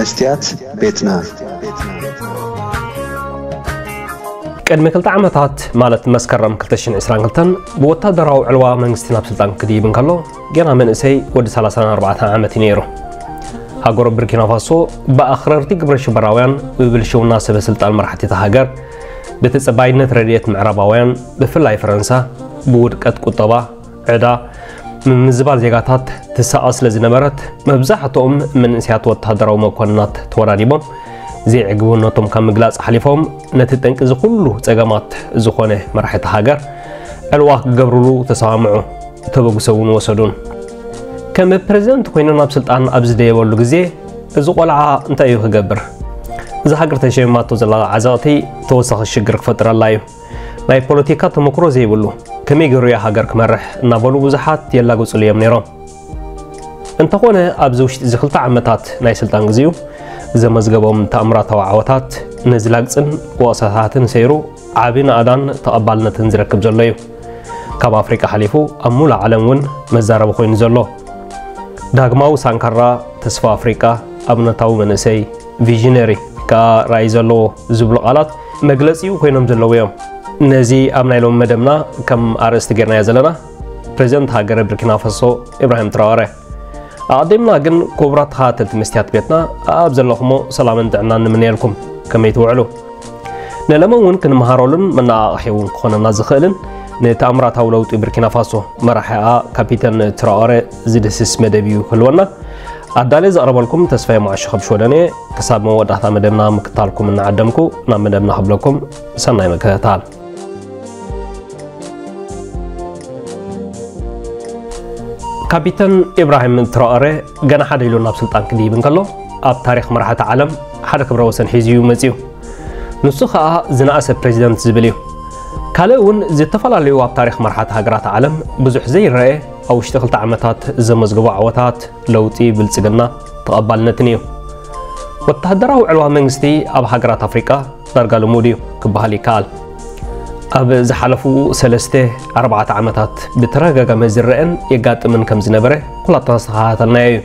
መስትያት ቤትና። ቅድሚ ክልተ ዓመታት፣ ማለት መስከረም ክልተ ሽሕን ዕስራን ክልተን፣ ብወታደራዊ ዕልዋ መንግስቲ ናብ ስልጣን ክድይብ እንከሎ፣ ገና መንእሰይ ወዲ ሰላሳን ኣርባዕተን ዓመት እዩ ነይሩ። ሃገሩ ብርኪና ፋሶ ብኣኽረርቲ ግብረ ሽበራውያን፣ ብብልሽውና ሰበ ስልጣን መራሕቲ እታ ሃገር፣ ብተጸባይነት ረድኤት ምዕራባውያን፣ ብፍላይ ፈረንሳ፣ ብውድቀት ቁጠባ፣ ዕዳ፣ ምምዝባል ዜጋታት ትሳቐ ስለ ዝነበረት፣ መብዛሕትኦም መንእሰያት ወተሃደራዊ መኮንናት ተወዳዲቦም፣ ዘይዕግብነቶም ካብ ምግላጽ ሓሊፎም፣ ነቲ ጠንቂ እዚ ኩሉ ጸገማት ዝኾነ መራሒ እታ ሃገር፣ ዕልዋ ክገብርሉ ተሰማምዑ። ተበግሶ እውን ወሰዱን። ከም ፕረዚደንት ኮይኑ ናብ ስልጣን ኣብ ዝደየበሉ ግዜ፣ እዚ ቆልዓ እንታይ እዩ ክገብር? እዛ ሃገር ተሸሚማቶ ዘላ ዓዘቕቲ ተወሳኺ ሽግር ክፈጥረላ እዩ። ናይ ፖለቲካ ተመክሮ ዘይብሉ፣ ከመይ ገይሩ እያ ሃገር ክመርሕ? እናበሉ ብዙሓት የላግጹሉ እዮም ነይሮም። እንተኾነ፣ ኣብዚ ውሽጢ እዚ ክልተ ዓመታት ናይ ስልጣን ግዜኡ ዘመዝገቦም ተኣምራታዊ ዓወታት፣ ነዚ ላግጽን ወቐሳታትን ሰይሩ፣ ዓቢ ናእዳን ተቐባልነትን ዝረክብ ዘሎ እዩ። ካብ ኣፍሪቃ ሓሊፉ ኣብ ሙሉእ ዓለም እውን መዛረቢ ኮይኑ ዘሎ። ዳግማዊ ሳንካራ፣ ተስፋ ኣፍሪቃ፣ ኣብነታዊ መንእሰይ፣ ቪዥነሪ፣ ከኣ ራእይ ዘለዎ ዝብሉ ቃላት መግለጺኡ ኮይኖም ዘለዉ እዮም። ነዚ ኣብ ናይ ሎሚ መደብና ከም ኣርእስቲ ጌርናዮ ዘለና፣ ፕሬዚደንት ሃገረ ብርኪና ፋሶ ኢብራሂም ትራኦረ። ኣቐዲምና ግን ክቡራት ተኸታተልቲ መስትያት ቤትና፣ ኣብ ዘለኹሞ ሰላምን ጥዕናን ንምነየልኩም። ከመይ ትውዕሉ? ንለመ እውን ክንመሃረሉን መነቓቕሒ እውን ክኾነና ዝኽእልን ንተኣምራታዊ ለውጢ ብርኪና ፋሶ መራሒኣ ካፒተን ትራኦረ ዝድህስስ መደብ እዩ ክህልወና። ኣዳልየ ዘቕረበልኩም ተስፋዬ መዓሾ ካብ ሽወደን እየ። ክሳብ መወዳእታ መደብና ምክታልኩም እናዓደምኩ ናብ መደብና ክብለኩም ሰናይ ምክትታል። ካፒተን ኢብራሂም ትራኦረ ገና ሓደ ኢሉ ናብ ስልጣን ክድይብ እንከሎ ኣብ ታሪኽ መራሕቲ ዓለም ሓደ ክብረ ወሰን ሒዙ እዩ መጺኡ። ንሱ ኸኣ ዝነኣሰ ፕሬዚደንት ዝብል እዩ። ካልእ እውን ዝተፈላለዩ ኣብ ታሪኽ መራሕቲ ሃገራት ዓለም ብዙሕ ዘይረኣየ ኣብ ውሽጢ ክልተ ዓመታት ዘመዝገቦ ዓወታት፣ ለውጢ፣ ብልጽግና፣ ተቐባልነትን እዩ። ወተሃደራዊ ዕልዋ መንግስቲ ኣብ ሃገራት ኣፍሪቃ ዳርጋ ልሙድ እዩ ክበሃል ይከኣል። ኣብ ዝሓለፉ ሰለስተ ኣርባዕተ ዓመታት ብተደጋጋሚ ዝረአን የጋጥምን ከም ዝነበረ ኩላትና ዝተኸታተልናዮ እዩ።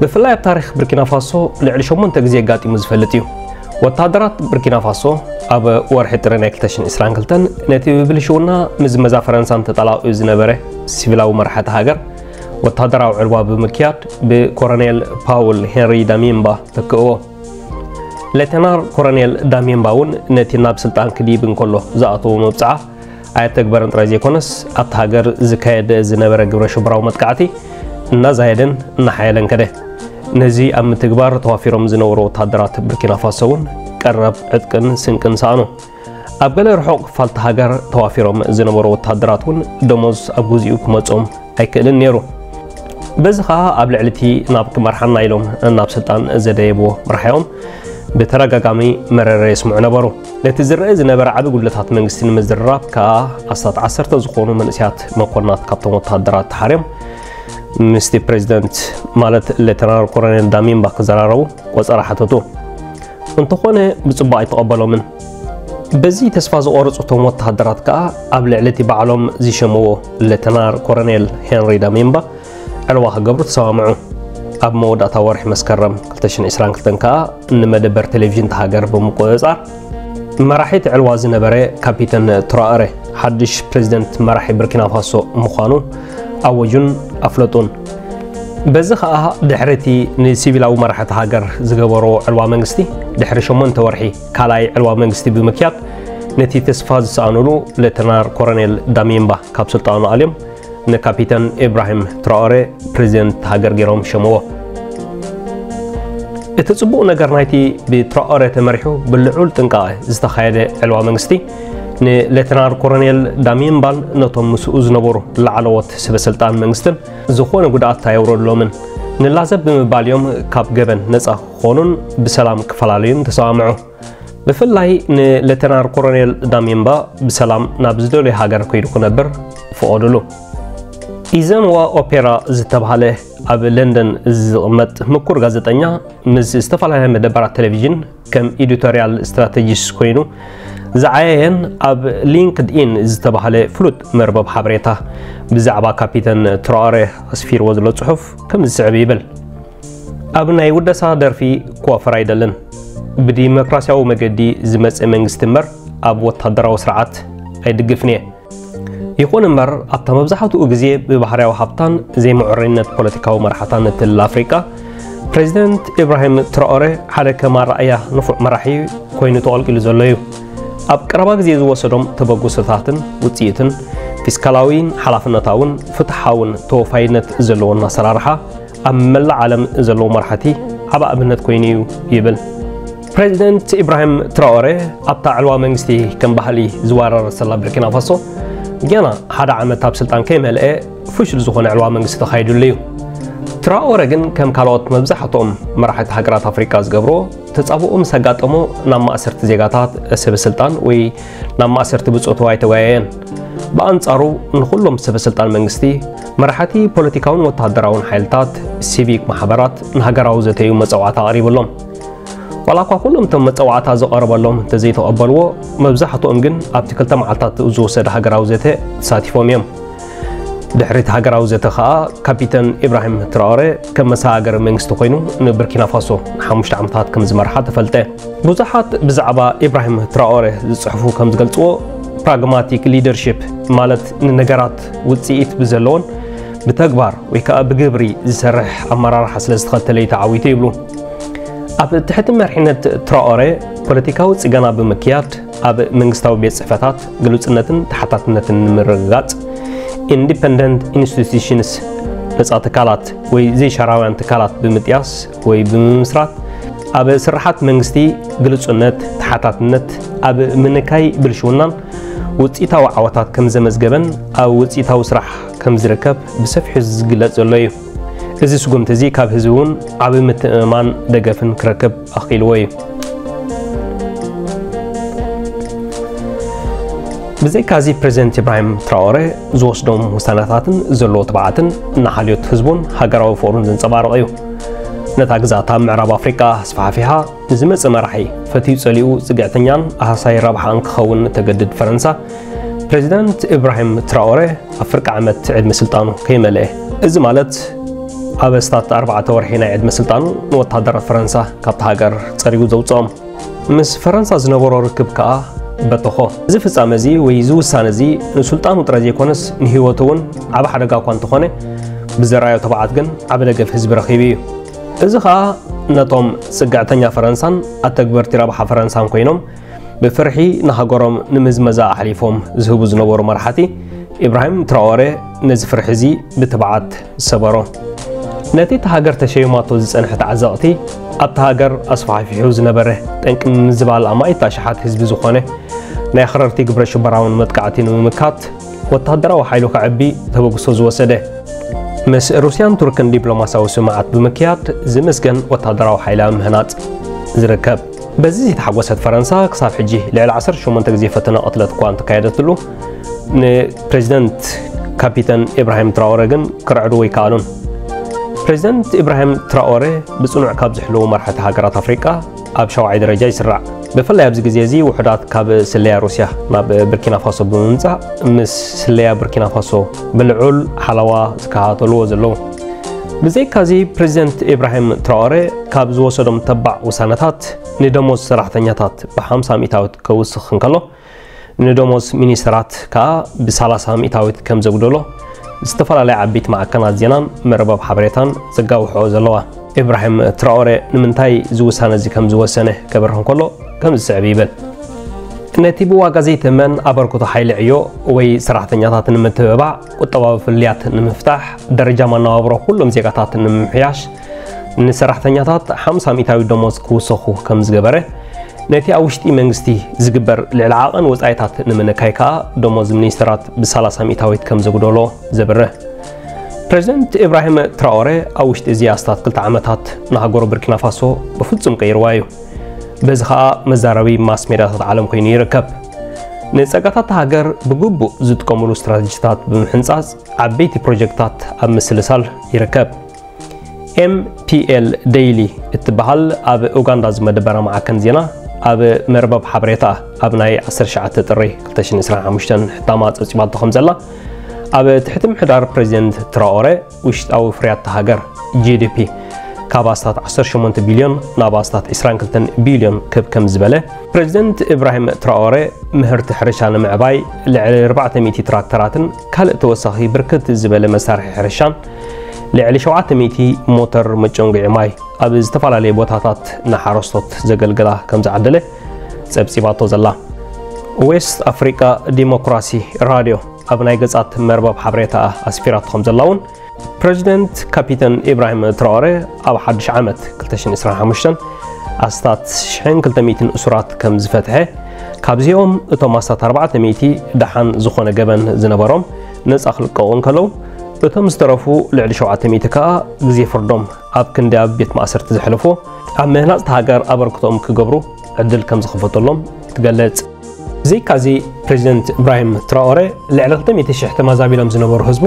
ብፍላይ ኣብ ታሪኽ ብርኪና ፋሶ ልዕሊ ሸሞንተ ግዜ ኣጋጢሙ ዝፈልጥ እዩ። ወተሃደራት ብርኪና ፋሶ ኣብ ወርሒ ጥሪ ናይ ክልተ ሽሕን ዕስራን ክልተን ነቲ ብብልሽውና ምዝመዛ ፈረንሳን ተጠላቒኡ ዝነበረ ሲቪላዊ መራሒ እታ ሃገር ወተሃደራዊ ዕልዋ ብምክያድ ብኮሎኔል ፓውል ሄንሪ ዳሚምባ ተክእዎ። ሌተናል ኮሎኔል ዳሚምባ እውን ነቲ ናብ ስልጣን ክድይብ እንከሎ ዝኣተዎ መብጽዓ ኣየተግበረን ጥራይ ዘይኮነስ፣ ኣብታ ሃገር ዝካየድ ዝነበረ ግብረ ሽበራዊ መጥቃዕቲ እናዛየደን እናሓየለን ከደ። ነዚ ኣብ ምትግባር ተዋፊሮም ዝነበሩ ወተሃደራት ብርኪና ፋሶ እውን ቀረብ ዕጥቅን ስንቅን ሰኣኑ። ኣብ ገለ ርሑቕ ክፋልቲ ሃገር ተዋፊሮም ዝነበሩ ወተሃደራት እውን ደሞዝ ኣብ ግዚኡ ክመጾም ኣይክእልን ነይሩ። በዚ ኸኣ ኣብ ልዕሊ እቲ ናብ ክመርሓና ኢሎም ናብ ስልጣን ዘደየብዎ መራሒኦም ብተደጋጋሚ መረረ የስምዑ ነበሩ። ነቲ ዝረአ ዝነበረ ዓቢ ጉድለታት መንግስቲ ንምዝርራብ ከኣ ኣስታት ዓሰርተ ዝኾኑ መንእሰያት መኮንናት ካብቶም ወተሃደራት ተሓርዮም ምስቲ ፕሬዚደንት ማለት ሌተናል ኮሎኔል ዳሚምባ ክዘራረቡ ቆጸራ ሓተቱ። እንተኾነ ብጽቡቕ ኣይተቐበሎምን። በዚ ተስፋ ዝቖረጹ እቶም ወተሃደራት ከኣ ኣብ ልዕሊ እቲ ባዕሎም ዝሸምዎ ሌተናል ኮሎኔል ሄንሪ ዳሚምባ ዕልዋ ክገብሩ ተሰማምዑ። ኣብ መወዳእታ ወርሒ መስከረም ክልተ ሽሕን ዕስራን ክልተን ከኣ ንመደበር ቴሌቪዥን እታ ሃገር ብምቁጽጻር፣ መራሒ እቲ ዕልዋ ዝነበረ ካፒተን ትራኦረ ሓድሽ ፕሬዚደንት መራሒ ብርኪና ፋሶ ምዃኑ ኣወጁን ኣፍለጡን። በዚ ኸኣ ድሕሪ እቲ ንሲቪላዊ መራሒ እታ ሃገር ዝገበሮ ዕልዋ መንግስቲ፣ ድሕሪ ሸሞንተ ወርሒ ካልኣይ ዕልዋ መንግስቲ ብምክያድ፣ ነቲ ተስፋ ዝሰኣኑሉ ሌተናል ኮሎኔል ዳሚምባ ካብ ስልጣኑ ኣልዮም፣ ንካፒተን ኢብራሂም ትራኦረ ፕሬዚደንት ሃገር ገይሮም ሸምዎ። እቲ ጽቡቕ ነገር ናይቲ ብትራኦረ ተመሪሑ ብልዑል ጥንቃቐ ዝተኻየደ ዕልዋ መንግስቲ፣ ንሌተናል ኮሎኔል ዳሚምባን ነቶም ምስኡ ዝነበሩ ላዕለዎት ሰበ ስልጣን መንግስትን ዝኾነ ጉድኣት ኣየውረድሎምን። ንላዘብ ብምባል እዮም ካብ ገበን ነጻ ክኾኑን ብሰላም ክፈላለዩን ተሰማምዑ። ብፍላይ ንሌተናል ኮሎኔል ዳሚምባ ብሰላም ናብ ዝደልዮ ሃገር ከይዱ ክነብር ፍቐዱሉ። ኢዘንዋ ኦፔራ ዝተባህለ ኣብ ለንደን ዝቕመጥ ምኩር ጋዜጠኛ ምስ ዝተፈላለያ መደበራት ቴሌቪዥን ከም ኤዲቶሪያል ስትራቴጂስት ኮይኑ ዝዓየየን ኣብ ሊንክድኢን ዝተባህለ ፍሉጥ መርበብ ሓበሬታ ብዛዕባ ካፒተን ትራኦሬ ኣስፊርዎ ዘሎ ጽሑፍ ከም ዝስዕብ ይብል። ኣብ ናይ ውደሳ ደርፊ ክዋፈር ኣይደልን። ብዲሞክራሲያዊ መገዲ ዝመጽእ መንግስቲ እምበር ኣብ ወታደራዊ ስርዓት ኣይድግፍን እየ። ይኹን እምበር፣ ኣብታ መብዛሕትኡ ግዜ ብባህርያዊ ሃብታን ዘይምዕሩይነት ፖለቲካዊ መራሕታን እትልለ ኣፍሪቃ፣ ፕሬዚደንት ኢብራሂም ትራኦሬ ሓደ ከም ኣረኣእያ ንፉዕ መራሒ ኮይኑ ተቐልቂሉ ዘሎ እዩ። ኣብ ቀረባ ግዜ ዝወሰዶም ተበግሶታትን ውጽኢትን፣ ፊስካላዊን ሓላፍነታውን ፍትሓውን ተወፋይነት ዘለዎን ኣሰራርሓ፣ ኣብ መላእ ዓለም ዘለዉ መራሕቲ ዓቢ ኣብነት ኮይኑ እዩ ይብል። ፕሬዚደንት ኢብራሂም ትራኦሬ ኣብታ ዕልዋ መንግስቲ ከም ባህሊ ዝዋረረሰላ ቡርኪና ፋሶ፣ ገና ሓደ ዓመት ኣብ ስልጣን ከይመልአ ፍሹል ዝኾነ ዕልዋ መንግስቲ ተኻይዱሉ እዩ። ትራኦሬ ግን ከም ካልኦት መብዛሕትኦም መራሕቲ ሃገራት ኣፍሪቃ ዝገብሮ፣ ተጻብኦ ምስ ኣጋጠሞ ናብ ማእሰርቲ ዜጋታት፣ ሰበ ስልጣን ወይ ናብ ማእሰርቲ ብጾቱ ኣይተወያየን። ብኣንጻሩ ንኹሎም ሰበ ስልጣን መንግስቲ፣ መራሕቲ ፖለቲካውን ወተሃደራውን ሓይልታት፣ ሲቪክ ማሕበራት፣ ንሃገራዊ ዘተዩ መጸዋዕታ ኣቕሪብሎም። ዋላ እኳ ኩሎም እቶም መጸዋዕታ ዝቐረበሎም እንተዘይተቐበልዎ፣ መብዛሕትኦም ግን ኣብቲ ክልተ መዓልታት ዝወሰደ ሃገራዊ ዘተ ተሳቲፎም እዮም። ድሕሪ እቲ ሃገራዊ ዘተ ኸኣ፣ ካፒተን ኢብራሂም ትራኦሬ ከም መሰጋገሪ መንግስቲ ኮይኑ ንቡርኪና ፋሶ ንሓሙሽተ ዓመታት ከም ዝመርሓ ተፈልጠ። ብዙሓት ብዛዕባ ኢብራሂም ትራኦሬ ዝጽሕፉ ከም ዝገልጽዎ፣ ፕራግማቲክ ሊደርሺፕ፣ ማለት ንነገራት ውጽኢት ብዘለዎን ብተግባር ወይ ከኣ ብግብሪ ዝሰርሕ ኣመራርሓ ስለ ዝተኸተለ እዩ ተዓዊቱ ይብሉ። ኣብ ትሕቲ መሪሕነት ትራኦሬ፣ ፖለቲካዊ ጽገና ብምክያድ፣ ኣብ መንግስታዊ ቤት ጽሕፈታት ግሉጽነትን ተሓታትነትን ንምርግጋጽ፣ ኢንዲፐንደንት ኢንስቲትዩሽንስ፣ ነጻ ትካላት ወይ ዘይሻራውያን ትካላት ብምጥያስ ወይ ብምምስራት፣ ኣብ ስርሓት መንግስቲ ግሉጽነት፣ ተሓታትነት፣ ኣብ ምንካይ ብልሽውናን ውጽኢታዊ ዓወታት ከም ዘመዝገበን ኣብ ውጽኢታዊ ስራሕ ከም ዝርከብ ብሰፊሑ ዝግለጽ ዘሎ እዩ። እዚ ስጉምቲ እዚ ካብ ህዝቢ እውን ዓቢ ምትእምማን ደገፍን ክረክብ ኣኽኢልዎ እዩ። ብዘይካዚ ፕሬዚደንት ኢብራሂም ትራኦሬ ዝወስዶም ውሳነታትን ዘለዎ ትብዓትን ንሓልዮት ህዝቡን ሃገራዊ ፍቕሩን ዘንጸባርቕ እዩ። ነታ ግዝኣት ኣብ ምዕራብ ኣፍሪቃ ኣስፋሕፊሓ ንዝመጽእ መራሒ ፈትዩ ጸሊኡ ጽግዕተኛን ኣሃሳይ ረብሓኣን ክኸውን እተገድድ ፈረንሳ፣ ፕሬዚደንት ኢብራሂም ትራኦሬ ኣብ ፍርቂ ዓመት ዕድመ ስልጣኑ ከይመልአ፣ እዚ ማለት ኣብ ኣስታት ኣርባዕተ ወርሒ ናይ ዕድመ ስልጣኑ ንወተሃደራት ፈረንሳ ካብታ ሃገር ጸሪጉ ዘውጽኦም። ምስ ፈረንሳ ዝነበሮ ርክብ ከኣ በተኾ። እዚ ፍጻመ እዚ ወይ እዚ ውሳነ እዚ ንስልጣኑ ጥራይ ዘይኮነስ ንህይወቱ እውን ዓቢ ሓደጋ እኳ እንተኾነ፣ ብዘርኣዮ ትብዓት ግን ዓቢ ደገፍ ህዝቢ ረኺቡ እዩ። እዚ ኸኣ ነቶም ጽግዕተኛ ፈረንሳን ኣተግበርቲ ረብሓ ፈረንሳን ኮይኖም ብፍርሒ ንሃገሮም ንምዝመዛ ኣሕሊፎም ዝህቡ ዝነበሩ መራሕቲ፣ ኢብራሂም ትራኦሬ ነዚ ፍርሒ እዚ ብትብዓት ሰበሮ። ነቲ እታ ሃገር ተሸይማቶ ዝጸንሐት ዓዘቕቲ፣ ኣብታ ሃገር ኣስፋሕፊሑ ዝነበረ ጠንቂ ምምዝባል ኣማኢት ኣሽሓት ህዝቢ ዝኾነ ናይ ኣኽረርቲ ግብረ ሽበራውን መጥቃዕቲ ንምምካት ወተሃደራዊ ሓይሉ ከዕቢ ተበግሶ ዝወሰደ፣ ምስ ሩስያን ቱርክን ዲፕሎማስያዊ ስምምዓት ብምክያድ ዝምስገን ወተሃደራዊ ሓይሊ ኣብ ምህናጽ ዝርከብ። በዚ ዘይተሓጎሰት ፈረንሳ፣ ክሳብ ሕጂ ልዕሊ ዓሰርተ ሸሞንተ ግዜ ፈተነ ቅትለት እኳ እንተካየደትሉ፣ ንፕሬዚደንት ካፒተን ኢብራሂም ትራኦሬ ግን ክርዕድዎ ኣይከኣሉን። ፕሬዚደንት ኢብራሂም ትራኦሬ ብጽኑዕ ካብ ዝሕልዉ መራሕቲ ሃገራት ኣፍሪቃ ኣብ ሻውዓይ ደረጃ ይስራዕ። ብፍላይ ኣብዚ ግዜ እዚ ውሑዳት ካብ ስለያ ሩስያ ናብ ቡርኪና ፋሶ ብምምጻእ፣ ምስ ስለያ ቡርኪና ፋሶ ብልዑል ሓለዋ ዝከታተልዎ ዘለዉ። ብዘይካዚ፣ ፕሬዚደንት ኢብራሂም ትራኦሬ ካብ ዝወሰዶም ተባዕ ውሳነታት፣ ንደሞዝ ሰራሕተኛታት ብሓምሳ ሚእታዊት ከውስኽ እንከሎ፣ ንደሞዝ ሚኒስተራት ከኣ ብሰላሳ ሚእታዊት ከም ዘጉደሎ ዝተፈላለያ ዓበይቲ ማዕከናት ዜናን መርበብ ሓበሬታን ዘጋውሕኦ ዘለዋ። ኢብራሂም ትራኦሬ ንምንታይ እዚ ውሳነ እዚ ከም ዝወሰነ ከብርህ እንከሎ፣ ከምዚ ዝስዕብ ይብል። ነቲ ብዋጋ ዘይትእመን ኣበርክቶ ሓይሊ ዕዮ ወይ ሰራሕተኛታት ንምትብባዕ፣ ቁጠባዊ ፍልልያት ንምፍታሕ፣ ደረጃ መነባብሮ ኩሎም ዜጋታት ንምምሕያሽ፣ ንሰራሕተኛታት ሓምሳ ሚእታዊት ደሞዝ ክውሰኹ ከም ዝገበረ፣ ነቲ ኣብ ውሽጢ መንግስቲ ዝግበር ልዕሊ ዓቐን ወጻኢታት ንምንካይ ከኣ፣ ደሞዝ ሚኒስተራት ብሰላሳ ሚእታዊት ከም ዘጉደሎ ዘብርህ። ፕሬዚደንት ኢብራሂም ትራኦሬ ኣብ ውሽጢ እዚ ኣስታት ክልተ ዓመታት ንሃገሩ ቡርኪና ፋሶ ብፍጹም ቀይርዋ እዩ። በዚ ኸኣ መዛረቢ ማስ ሜድያታት ዓለም ኮይኑ ይርከብ። ንጸጋታት ሃገር ብግቡእ ዝጥቀሙሉ ስትራተጂታት ብምሕንጻጽ ዓበይቲ ፕሮጀክታት ኣብ ምስልሳል ይርከብ። ኤም ፒ ኤል ደይሊ እትበሃል ኣብ ኡጋንዳ ዝመደበራ መዓከን ዜና ኣብ መርበብ ሓበሬታ ኣብ ናይ ዓሰርተ ትሽዓተ ጥሪ ክልተ ሽሕን ዕስራን ሓሙሽተን ሕታማ ጸብጺባቶ ከም ዘላ፣ ኣብ ትሕቲ ምሕዳር ፕሬዚደንት ትራኦሬ ውሽጣዊ ፍርያት እታ ሃገር፣ ጂ ዲ ፒ፣ ካብ ኣስታት ዓሰርተ ሸሞንተ ቢልዮን ናብ ኣስታት ዕስራን ክልተን ቢልዮን ክብ ከም ዝበለ፣ ፕሬዚደንት ኢብራሂም ትራኦሬ ምህርቲ ሕርሻ ንምዕባይ ልዕሊ ኣርባዕተ ሚእቲ ትራክተራትን ካልእ ተወሳኺ ብርክት ዝበለ መሳርሒ ሕርሻን ልዕሊ ሸውዓተ ሚእቲ ሞተር መጨንጉዒ ማይ ኣብ ዝተፈላለዩ ቦታታት ንሓረስቶት ዘገልግላ ከም ዝዓደለ ጸብጺባቶ ዘላ ዌስት ኣፍሪቃ ዲሞክራሲ ራድዮ ኣብ ናይ ገጻት መርበብ ሓበሬታ ኣስፊራቶ ከም ዘላ እውን ፕሬዚደንት ካፒተን ኢብራሂም ትራኦሬ ኣብ ሓድሽ ዓመት ክልተ ሽሕን ዕስራን ሓሙሽተን ኣስታት ሽሕን ክልተ ሚእትን እሱራት ከም ዝፈትሐ፣ ካብዚኦም እቶም ኣስታት ኣርባዕተ ሚእቲ ደሓን ዝኾነ ገበን ዝነበሮም ነጻ ክልቀቑ እንከለዉ፣ እቶም ዝተረፉ ልዕሊ ሸውዓተ ሚእቲ ከኣ ግዜ ፍርዶም ኣብ ክንዲ ኣብ ቤት ማእሰርቲ ዘሕለፎ ኣብ ምህናጽ እታ ሃገር ኣበርክቶኦም ክገብሩ ዕድል ከም ዝኽፈተሎም ትገልጽ። ብዘይካዚ ፕሬዚደንት ኢብራሂም ትራኦሬ ልዕሊ ክልተ ሚእቲ ሽሕ ተመዛቢሎም ዝነበሩ ህዝቡ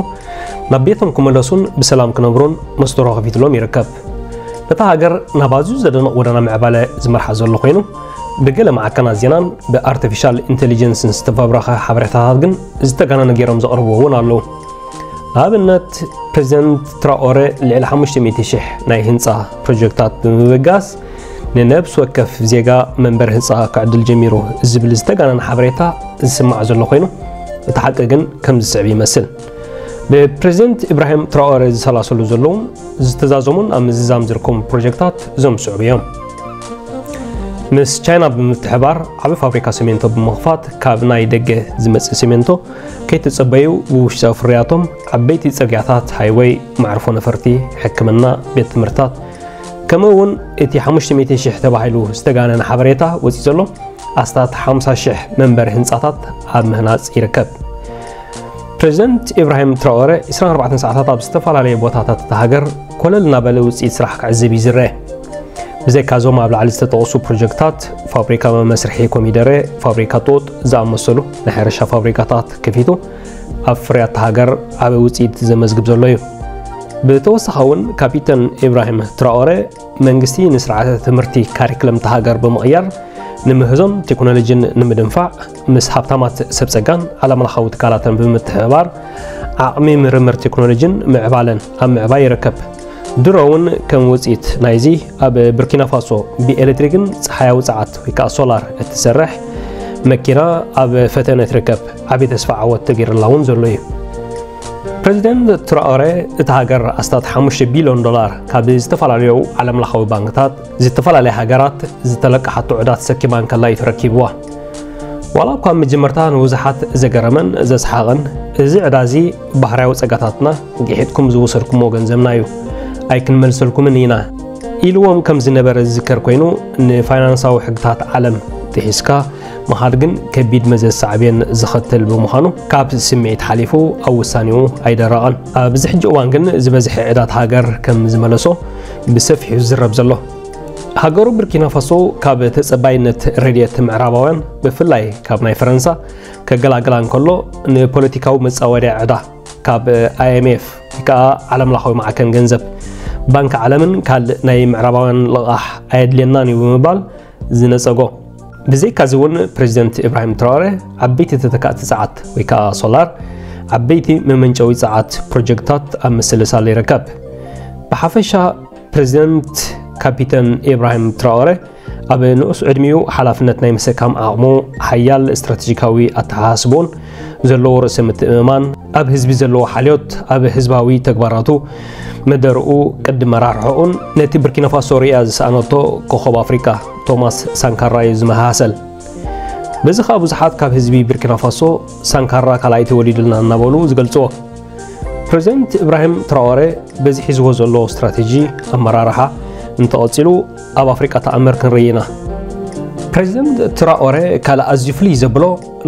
ናብ ቤቶም ክመለሱን ብሰላም ክነብሩን መስደሮ ከፊትሎም ይርከብ። ነታ ሃገር ናብ ኣዝዩ ዘደንቕ ጎደና ምዕባለ ዝመርሓ ዘሎ ኮይኑ፣ ብገለ ማዕከናት ዜናን ብኣርቲፊሻል ኢንቴሊጀንስን ዝተፈብረኸ ሓበሬታታት ግን ዝተጋነነ ገይሮም ዘቕርብዎ እውን ኣለዉ። ንኣብነት ፕሬዚደንት ትራኦረ ልዕሊ ሓሙሽተ ሚእቲ ሽሕ ናይ ህንፃ ፕሮጀክታት ብምብጋስ ንነብሲ ወከፍ ዜጋ መንበሪ ህንፃ ክዕድል ጀሚሩ ዝብል ዝተጋነነ ሓበሬታ ዝስማዕ ዘሎ ኮይኑ፣ እቲ ሓቂ ግን ከም ዝስዕብ ይመስል። ብፕሬዚደንት ኢብራሂም ትራኦረ ዝሰላሰሉ ዘለውን ዝተዛዘሙን ኣብ ምዝዛም ዝርከቡ ፕሮጀክታት እዞም ዝስዕቡ እዮም። ምስ ቻይና ብምትሕባር ዓቢ ፋብሪካ ሲሜንቶ ብምኽፋት ካብ ናይ ደገ ዝመጽእ ሲሜንቶ ከይተጸበዩ ብውሽጣዊ ፍርያቶም ዓበይቲ ጽርግያታት፣ ሃይወይ፣ መዕርፎ ነፈርቲ፣ ሕክምና፣ ቤት ትምህርታት፣ ከምኡ እውን እቲ ሓሙሽተ ሚእቲ ሽሕ ተባሂሉ ዝተጋነነ ሓበሬታ ወጺኡ ዘሎ ኣስታት ሓምሳ ሽሕ መንበሪ ህንጻታት ኣብ ምህናጽ ይርከብ። ፕሬዚደንት ኢብራሂም ትራኦረ ዕስራን ኣርባዕተን ሰዓታት ኣብ ዝተፈላለየ ቦታታት እታ ሃገር ኮለል እናበለ ውጽኢት ስራሕ ክዕዝብ እዩ ዝረአ። ብዘይካዞም ኣብ ላዕሊ ዝተጠቕሱ ፕሮጀክታት፣ ፋብሪካ መስርሒ ኮሚደረ፣ ፋብሪካ ጡጥ ዝኣመሰሉ ናይ ሕርሻ ፋብሪካታት ከፊቱ ኣብ ፍርያት እታ ሃገር ዓቢ ውጽኢት ዘመዝግብ ዘሎ እዩ። ብተወሳኺ እውን ካፒተን ኢብራሂም ትራኦረ መንግስቲ ንስርዓተ ትምህርቲ ካሪክለም እታ ሃገር ብምቕያር ንምህዞን ቴክኖሎጂን ንምድንፋዕ ምስ ሃብታማት ሰብ ጸጋን ዓለምለኻዊ ትካላትን ብምትሕብባር ዓቕሚ ምርምር ቴክኖሎጂን ምዕባለን ኣብ ምዕባይ ይርከብ። ድሮ እውን ከም ውጽኢት ናይዚ ኣብ ቡርኪና ፋሶ ብኤሌክትሪክን ጸሓያዊ ጸዓት ወይ ከዓ ሶላር እትሰርሕ መኪና ኣብ ፈተነ ትርከብ። ዓቢ ተስፋ ዓወት ተገይርላ እውን ዘሎ እዩ። ፕሬዚደንት ትራኦረ እታ ሃገር ኣስታት ሓሙሽተ ቢልዮን ዶላር ካብ ዝተፈላለዩ ዓለምለኻዊ ባንክታት ዝተፈላለያ ሃገራት ዝተለቀሓቶ ዕዳ ተሰኪማ እንከላ እዩ ተረኪብዋ። ዋላ እኳ ኣብ መጀመርታ ንብዙሓት ዘገረመን ዘስሓቐን፣ እዚ ዕዳ እዚ ባህርያዊ ጸጋታትና ግሒጥኩም ዝወሰድኩምዎ ገንዘብና እዩ፣ ኣይክንመልሰልኩምን ኢና ኢልዎም ከም ዝነበረ ዝዝከር ኮይኑ፣ ንፋይናንሳዊ ሕግታት ዓለም ጥሒስካ ምኻድ ግን ከቢድ መዘዝ ሳዕቤን ዘኸትል ብምዃኑ፣ ካብ ስምዒት ሓሊፉ ኣብ ውሳኔኡ ኣይደረቐን። ኣብዚ ሕጂ እዋን ግን ዝበዝሐ ዕዳት ሃገር ከም ዝመለሶ ብሰፊሑ ዝዝረብ ዘሎ። ሃገሩ ቡርኪና ፋሶ ካብ ተጸባይነት ረድኤት ምዕራባውያን ብፍላይ ካብ ናይ ፈረንሳ ከገላግላ እንከሎ ንፖለቲካዊ መጻወድያ ዕዳ ካብ ኣይኤምኤፍ ወይ ከዓ ዓለምለኻዊ ማዕከን ገንዘብ ባንኪ ዓለምን ካልእ ናይ ምዕራባውያን ልቓሕ ኣየድልየናን እዩ ብምባል ዝነጸጎ። ብዘይካዚ እውን ፕሬዚደንት ኢብራሂም ትራኦረ ዓበይቲ ተተካእቲ ጸዓት ወይ ከዓ ሶላር ዓበይቲ መመንጨዊ ጸዓት ፕሮጀክታት ኣብ ምስልሳል ይርከብ። ብሓፈሻ ፕሬዚደንት ካፒተን ኢብራሂም ትራኦረ ኣብ ንኡስ ዕድሚኡ ሓላፍነት ናይ ምስካም ዓቕሙ፣ ሓያል ስትራቴጂካዊ ኣተሓሳስቦን ዘለዎ ርእሰ ምትእምማን፣ ኣብ ህዝቢ ዘለዎ ሓልዮት፣ ኣብ ህዝባዊ ተግባራቱ መደርኡ ቅዲ መራርሕኡን ነቲ ቡርኪና ፋሶ ርእያ ዝሰኣነቶ ኮኸብ ኣፍሪቃ ቶማስ ሳንካራ እዩ ዝመሳሰል። በዚ ኸኣ ብዙሓት ካብ ህዝቢ ቡርኪና ፋሶ ሳንካራ ካልኣይ ተወሊዱልና እናበሉ ዝገልጽዎ። ፕሬዚደንት ኢብራሂም ትራኦረ በዚ ሒዝዎ ዘሎ ስትራቴጂ ኣመራርሓ እንተቐጺሉ ኣብ ኣፍሪቃ ተኣምር ክንርኢ ኢና። ፕሬዚደንት ትራኦረ ካልእ ኣዝዩ ፍልይ ዘብሎ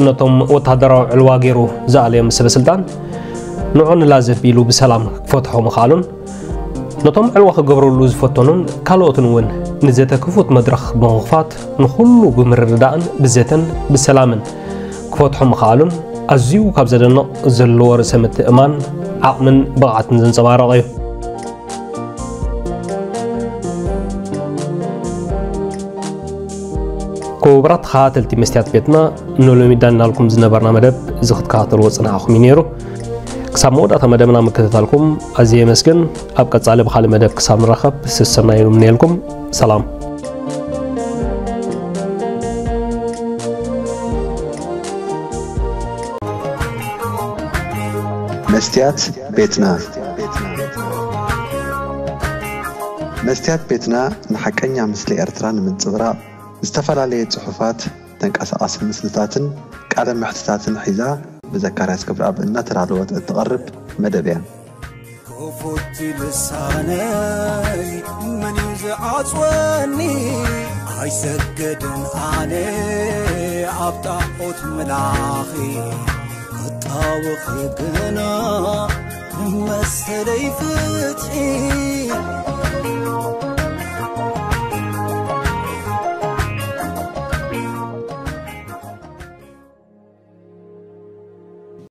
ነቶም ወታደራዊ ዕልዋ ገይሩ ዝኣለዮም ሰበ ስልጣን ንዑ ንላዘብ ኢሉ ብሰላም ክፈትሖ ምኽኣሉን ነቶም ዕልዋ ክገብርሉ ዝፈተኑን ካልኦትን እውን ንዘተ ክፉት መድረኽ ብምኽፋት ንኹሉ ብምርድዳእን ብዘተን ብሰላምን ክፈትሖ ምኽኣሉን ኣዝዩ ካብ ዘደንቕ ዘለዎ ርእሰ ምትእማን ዓቕምን ብቕዓትን ዘንጸባረቐ እዩ። ክቡራት ተኸታተልቲ መስትያት ቤትና ንሎሚ ዳናልኩም ዝነበርና መደብ እዚ ክትከታተልዎ ጽናሕኩም እዩ ነይሩ። ሳብ መወዳእታ መደብና ምክትታልኩም ኣዝየ የመስግን። ኣብ ቀጻሊ ብኻልእ መደብ ክሳብ ንራኸብ ስሰናዩ እምነየልኩም። ሰላም። መስትያት ቤትና። መስትያት ቤትና ንሓቀኛ ምስሊ ኤርትራ ንምንጽብራቕ ዝተፈላለየ ጽሑፋት፣ ተንቀሳቓሲ ምስልታትን ቃለ መሕትታትን ሒዛ ብዘካርያስ ክብረኣብ እናተዳለወት እትቐርብ መደብ እያ። ክፉት ልሳነይ መን እዩ ዝዓጽወኒ? ኣይሰግድን ኣነ ኣብ ጣዖት ምላኺ፣ ክጣወኺ ግና መሰለይ ፍትሒ።